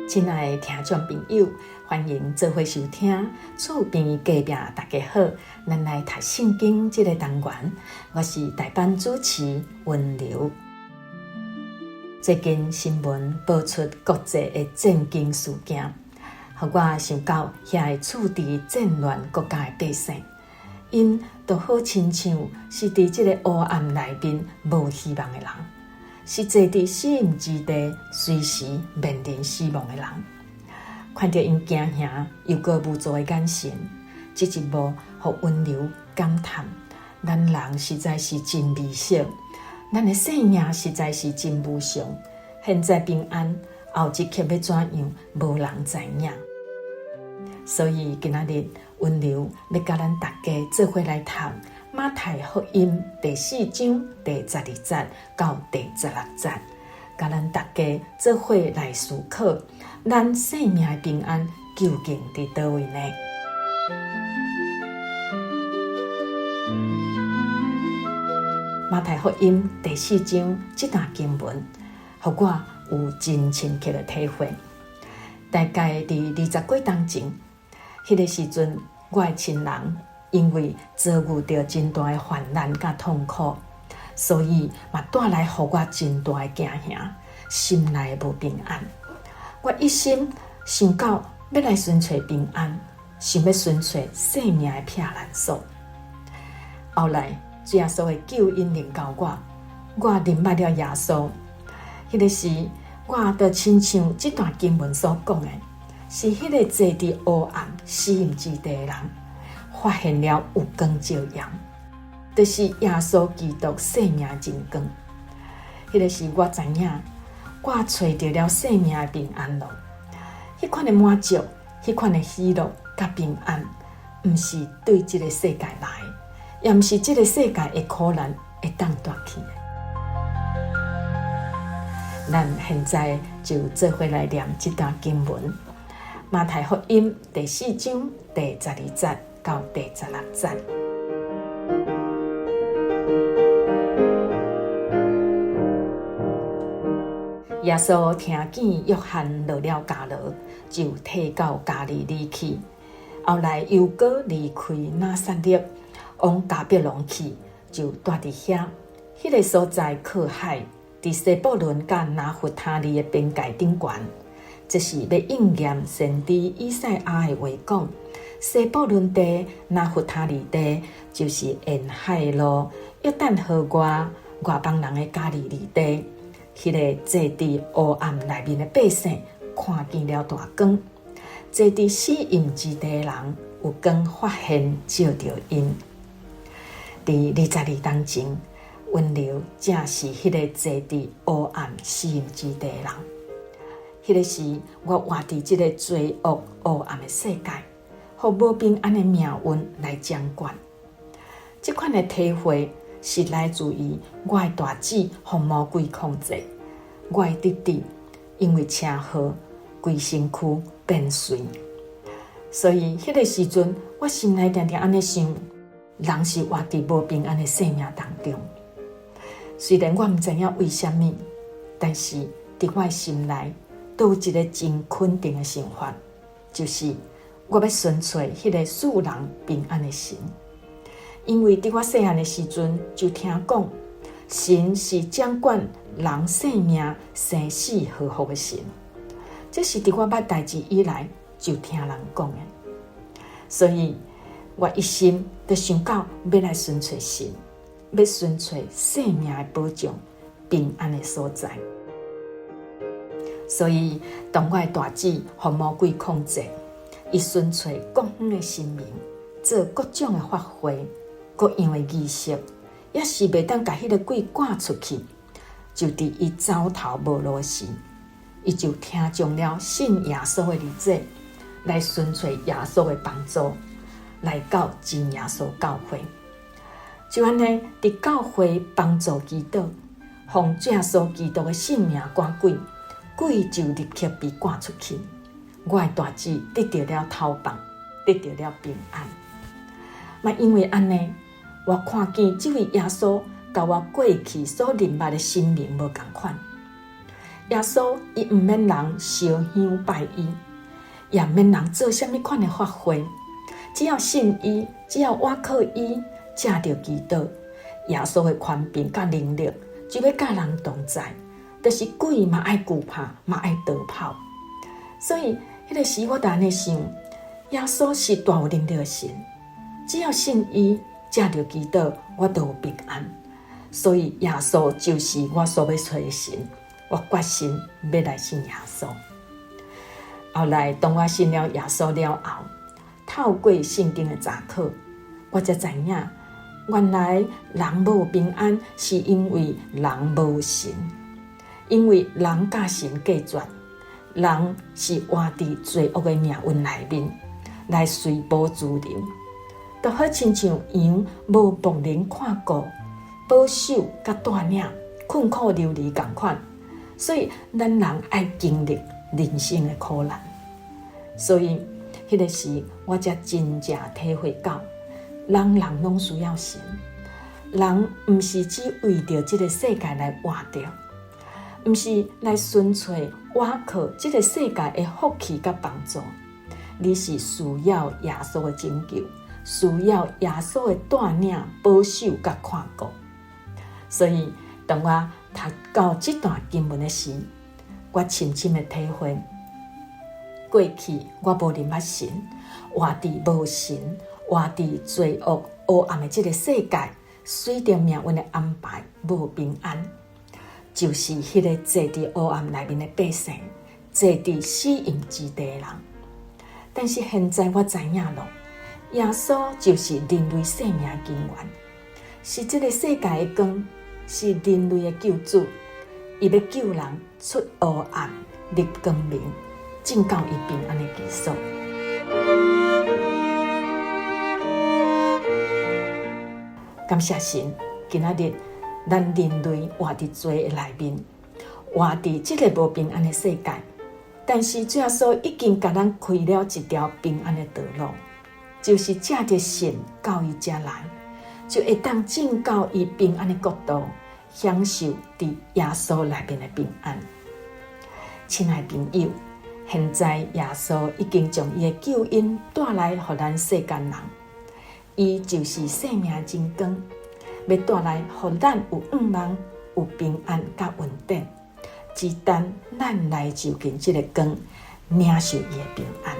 親愛的聽眾朋友，歡迎做伙收聽厝邊隔壁大家好，咱來讀聖經這個單元，我是代班主持溫柔。最近新聞報出國際的戰爭事件，予我想到遐个處佇戰亂國家的百姓，𪜶就好親像是佇這个黑暗內面無希望的人。是坐佇死蔭之地，隨時面臨死亡的人，看著𪜶驚嚇又閣無助的眼神，這一幕予溫柔感嘆：咱人實在是真微小，咱的生命實在是真無常。現在平安，後一刻欲怎樣，無人知影。所以今仔日溫柔欲佮咱大家做伙來讀。馬太福音第四章第十二節到第十六節，佮咱大家做伙來思考，咱生命的平安究竟佇佗位呢？馬太福音第四章這段經文，予我有真深刻的體會。大概佇二十幾冬前，彼個時陣，我的親人，因為遭遇著真大的患難佮痛苦，所以嘛帶來予我真大的驚嚇，心內無平安。我一心想到欲來尋揣平安，想欲尋揣生命的避難所。後來主耶穌的救恩臨到我，我認捌了耶穌。彼個時，我就親像這段經文所講的，是彼個坐佇黑暗死蔭之地的人，發現了有光照耀，就是耶穌基督生命的真光。彼個時我知影，我揣著了生命的平安囉。彼款的滿足，彼款的喜樂佮平安，毋是對這个世界來，也毋是這个世界的苦難會當奪去的。咱現在就做伙來念這段經文。馬太福音第四章第十二節到第十六節。耶穌聽見約翰落了監牢，就退到加利利去。後來又閣離開拿撒勒，往迦百農去，就蹛佇遐。彼个所在靠海，佇西布倫佮拿弗他利的邊界頂懸。這是欲應驗先知以賽亞的話講：西布倫地、拿弗他利地，就是沿海路、約旦河外外邦人的加利利地。彼个坐佇黑暗內面的百姓，看見了大光；坐佇死蔭之地的人，有光發現照著𪜶。佇22冬前，溫柔正是彼个坐佇黑暗死蔭之地的人。彼个時，我活佇這个罪惡黑暗的世界，予無平安的命運來掌管。這款的體會是來自於我的大姊予魔鬼控制，我的弟弟因為車禍規身軀變碎。所以，彼个時陣，我心內定定按呢想：人是活佇無平安的生命當中。雖然我毋知影為啥物，但是佇我的心內，都有一个真肯定的想法，就是我欲尋揣彼个賜人平安的神。因為佇我細漢的時陣就聽講，神是掌管人生命生死禍福的神。這是佇我捌代誌以來就聽人講的，所以我一心就想到欲來尋揣神，欲尋揣生命的保障、平安的所在。所以，當我的大姊予魔鬼控制，伊尋揣各方的神明，做各種的法會、各樣的儀式，也是袂當共彼个鬼趕出去。就佇伊走投無路時，伊就聽從了信耶穌的二姐，來尋揣耶穌的幫助，來到真耶穌教會。就按呢，佇教會幫助祈禱，奉主耶穌基督的聖名趕鬼，鬼就立刻被趕出去。我的大姊得著了頭放，得著了平安。嘛因為按呢，我看見這位耶穌佮我過去所認捌的神明無仝款。耶穌伊毋免人燒香拜伊，也毋免人做啥物款的法會，只要信伊，只要倚靠伊，藉著祈禱，耶穌的權柄佮能力就欲佮人同在，就是鬼嘛愛懼怕，嘛愛逃跑。所以，彼个時我就按呢想，耶穌是大有能力的神，只要信伊，藉著祈禱，我就有平安。所以，耶穌就是我所欲揣的神，我決心欲來信耶穌。後來，當我信了耶穌了後，透過聖經的查考，我才知影，原來人無平安，是因為人無神，因為人佮神隔絕，人是活佇罪惡的命運內面，來隨波逐流，就好親像羊無牧人看顧、保守佮帶領，困苦流離仝款。所以，咱人愛經歷人生的苦難。所以，彼个時我才真正體會到，人人攏需要神。人毋是只為著這个世界來活著，毋是來純粹倚靠這个世界的福氣佮幫助。你是需要耶穌的拯救，需要耶穌的帶領、保守佮看顧。所以，當我讀到這段經文的時，我深深的體會，過去我無認捌神，活佇無神、活佇罪惡黑暗的這个世界，隨著命運的安排，無平安，就是彼个坐佇黑暗內面的百姓，坐佇死蔭之地的人。但是現在我知影囉，耶穌就是人類生命的根源，是這个世界的光，是人類的救主。伊欲救人出黑暗，入光明，進到伊平安的居所。感謝神，今仔日咱人類活佇罪的內面，活佇這个無平安的世界。但是主耶穌已經共咱開了一條平安的道路，就是藉著信到伊遮來，就會當進到伊平安的國度，享受佇耶穌內面的平安。親愛朋友，現在耶穌已經將伊的救恩帶來予咱世間人，伊就是生命的真光，欲帶來予咱有向望、有平安佮穩定。只等咱來就近這个光，領受伊的平安。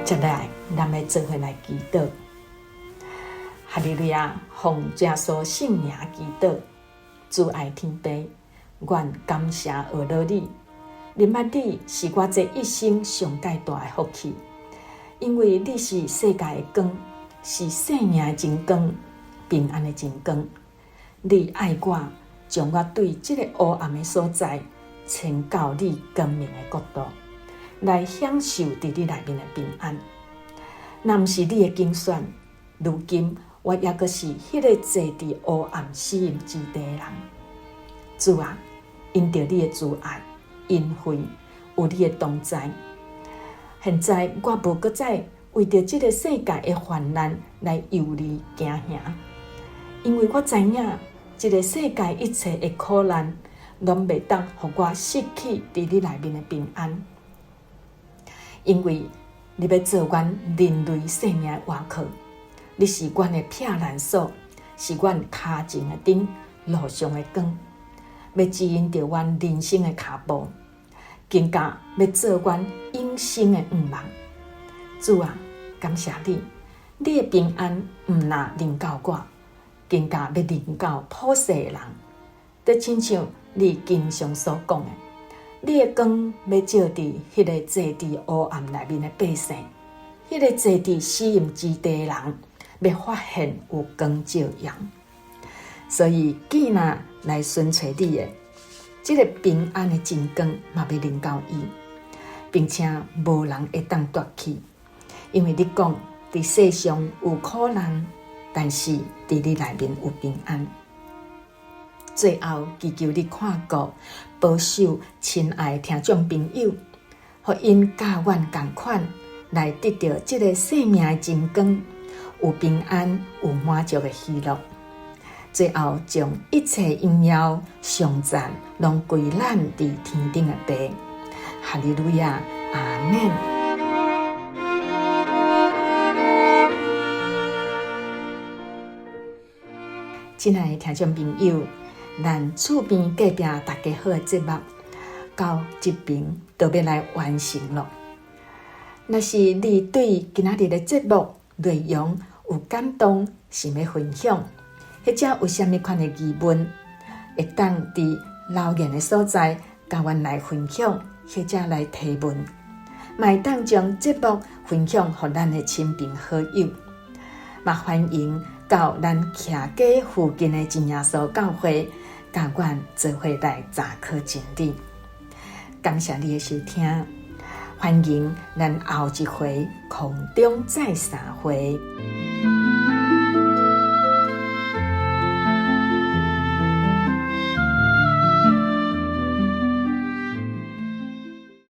接下來，咱欲做伙來祈禱。哈利路亞，奉耶穌聖名祈禱。慈愛天父，願感謝阿樂你，認捌你是我這一生上蓋大的福氣，因為你是世界的光，是生命的真光，平安的真光。你愛我，將我對這个黑暗的所在，遷到你光明的國度，來享受佇你內面的平安。若毋是你的揀選，如今我猶閣是彼个坐佇黑暗死蔭之地的人。主啊，因著你的慈愛、恩惠，有你的同在。現在我無閣再為著這个世界的患難來憂慮驚嚇，因為我知影這个世界一切的苦難，攏袂當予我失去佇你內面的平安。因為你欲做阮人類生命的倚靠。你是阮的避難所，是阮跤前的燈，路上的光，欲指引著阮人生的跤步，更加欲做阮永生的向望。主啊，感謝你，你的平安毋但臨到我，更加欲臨到普世的人。就親像你經常所講的，你的光欲照佇彼个坐佇黑暗內面的百姓，彼个坐佇死蔭之地的人，欲發現有光照耀。所以，既若來尋揣你的，這个平安的真光嘛欲臨到伊，並且無人會當奪去。因為你講，佇世上有苦難，但是佇你內面有平安。最後，祈求你看顧、保守親愛聽眾朋友，予𪜶佮阮仝款來得著這个生命的真光，有平安、有滿足的喜樂。最後，將一切榮耀、頌讚，攏歸咱佇天頂的爸。哈利路亞，阿們。親愛的聽眾朋友，咱厝邊隔壁大家好的節目到這爿就欲來完成囉。若是你對今仔日的節目內容有感動，想欲分享，或者有啥物款的疑問，會當佇留言的所在佮阮來分享，或者來提問，嘛會當將節目分享予咱的親朋好友，嘛歡迎到咱徛家附近的真耶穌教會，佮阮做伙來查考真理。感謝你的收聽，歡迎咱後一回空中再相會。